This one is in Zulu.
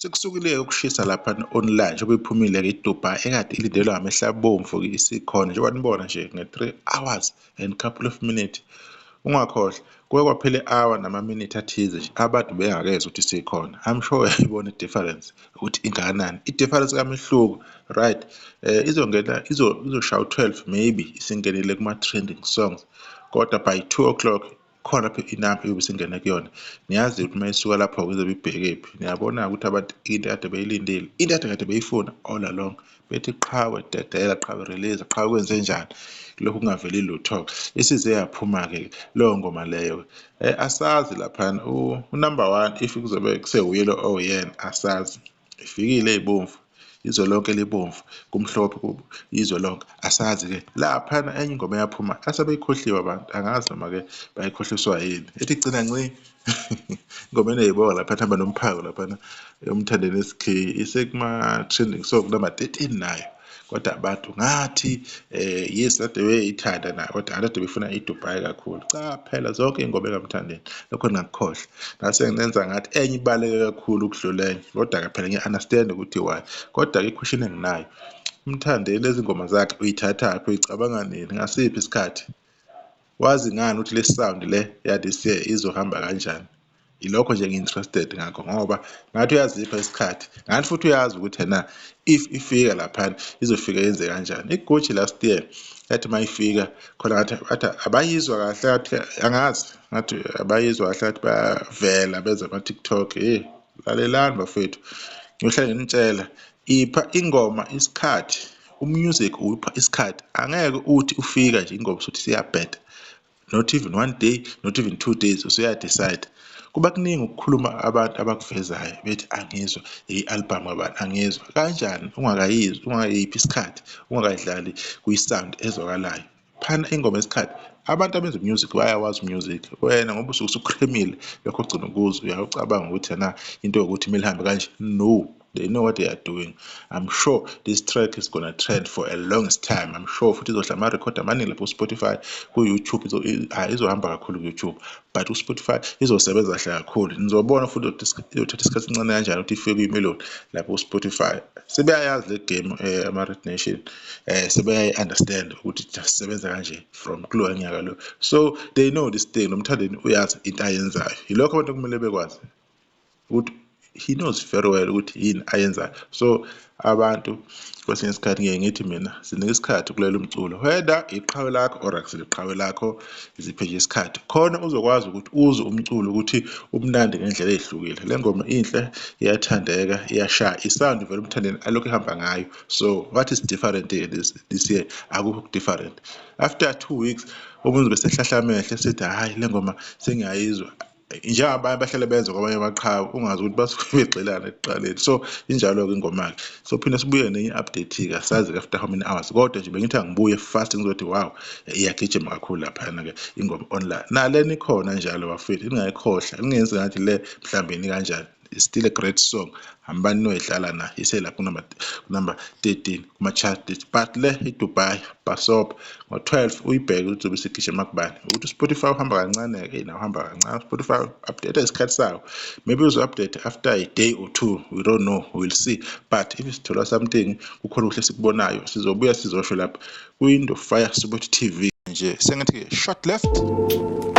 Sekusukile ukushisa lapha online njengoba iphumile-ke iDubai ekade ilindelwe ngamehlo abomvu-ke isikhona njengoba nibona nje nge-3 hours and couple of minutes. Ungakhohlwa kuke kwaphela i-hour namaminithi athize nje abantu bengakezwa ukuthi isikhona. I'm sure uyayibona i-difference ukuthi ingakanani. I-difference kamehluko, right? Izongena izoshaya u-12 maybe isingenile kuma-trending songs, kodwa by 2 o'clock khona lapho inamba iyobe isingene kuyona. Niyazi ukuthi uma isuka lapho-ke izobe ibhekephi. Niyabona-ke ukuthi abantu into ekade beyilindile, into ekade beyifuna all along, bethi qhawe dedela, qhawe release, qhawe kwenzenjani, lokhu kungaveli lutho-ke. Isize yaphuma-ke leyo ngoma leyo. Asazi laphana u-number 1 if kuzobe kusewuye lo owuyena, asazi. Ifikile ey'bomvu, izwe lonke libomvu, kumhlophe izwe lonke, asazi-ke. Laphana enye ingoma eyaphuma asebeyikhohliwe abantu, angazi noma-ke bayikhohliswa yini. Ethi gcina nci ingoma eney'bongo laphana ihamba nomphako laphana uMthandeni SK isekuma-trending song number 13 nayo. Kodwa abantu ngathi yes kade beyithanda nayo, kodwa kade befuna iDubai kakhulu. Cha phela zonke iy'ngoma ekaMthandeni, lokho ningakukhohlwa. Ngase ngenza ngathi enye ibaluleke kakhulu ukudlula enye, kodwa-ke phela ngiya-understand ukuthi why. Kodwa-ke i-question enginayo, uMthandeni lezi ngoma zakhe uyithathaphi, uyicabanga nini, ngasiphi isikhathi? Wazi ngani ukuthi le sound le ya this year izohamba kanjani? Ilokho nje ngi-interested ngakho ngoba ngathi uyazipha isikhathi, ngathi futhi uyazi ukuthi ena if ifika laphana izofika yenze kanjani. IGucci last year yathi mayifika khona ngathi athi abayizwa kahle, ngathi angazi, ngathi abayizwa kahle, ngathi bayavela beza ama-TikTok. Hey, lalelani bafethu, ngiyohlale nginitshela, ipha ingoma isikhathi, umusic uyipha isikhathi. Angeke uthi ufika nje ingoma usuthi siyabheda, not even one day, not even 2 days usuya-decide. Kuba kuningi ukukhuluma abantu abakuvezayo bethi angizwa i-album kabani, angizwa kanjani ungakayizwa, ungakayiphi isikhathi, ungakayidlali kwi-sound ezwakalayo. Phana ingoma isikhathi. Abantu abenza music bayawazi music, wena ngoba usuke usukremile lokho ogcina ukuzwa uyawucabanga ukuthi na into yokuthi kumele ihambe kanje. No, they know what they are doing. I'm sure this track is gonna trend for a longest time. I'm sure futhi izohla ama-record amaningi lapho ku-Spotify, ku-YouTube izohamba kakhulu ku-YouTube, but ku-Spotify izosebenza kahle kakhulu. Nizobona futhi izothatha isikhathi esincane kanjani ukuthi ifike kwi-million lapho ku-Spotify. Sebeyayazi le game ama-Red Nation, sebeyayi-understand ukuthi sisebenza kanje from kulowa nyaka lo. So they know this thing. NoMthandeni uyazi into ayenzayo. Yilokho abantu okumele bekwazi ukuthi he knows very well ukuthi yini ayenzayo. So abantu kwesinye isikhathi ngiye ngithi mina sinika isikhathi kulelo umculo, whether iqhawe lakho or akusilo iqhawe lakho, ziphe nje isikhathi khona uzokwazi ukuthi uzwe umculo ukuthi umnandi ngendlela ezihlukile. Le ngoma inhle, iyathandeka, iyashaya, isound vele uMthandeni alokhu ehamba ngayo. So what is different this year? Akukho different. After 2 weeks umuntu besehlahla amehlo esithi hayi le ngoma sengiyayizwa, njengabanye bahlale benza kwabanye amaqhawe, ungazi ukuthi basuke begxilana ekuqaleni. So injalo-ke ingoma-ke. So phinde sibuye nenye i-update-ke, asazi-ke after how many hours, kodwa nje bengithi angibuye fast ngizothi wow, iyagijima kakhulu laphana-ke ingoma online. Nalena ikhona njalo bafethu, ningayikhohlwa, ningenzi ngathi le mhlawumbe ini kanjani. It's still a great song. Hambani niyoyidlala na, iselapho number 13 kuma-chart. But le iDubai Basop ngo-12 uyibheke ukuthi uzobe isigijima kubani. Ukuthi uSpotify uhamba kancane-ke, nawo uhamba kancane. Spotify update isikhathi sawo, maybe uzo-update after a day or two, we don't know, we'll see. But if sithola something kukhona okuhle sikubonayo, sizobuya sizosho lapha kwiNdofaya Sport TV. Nje sengathi-ke short left.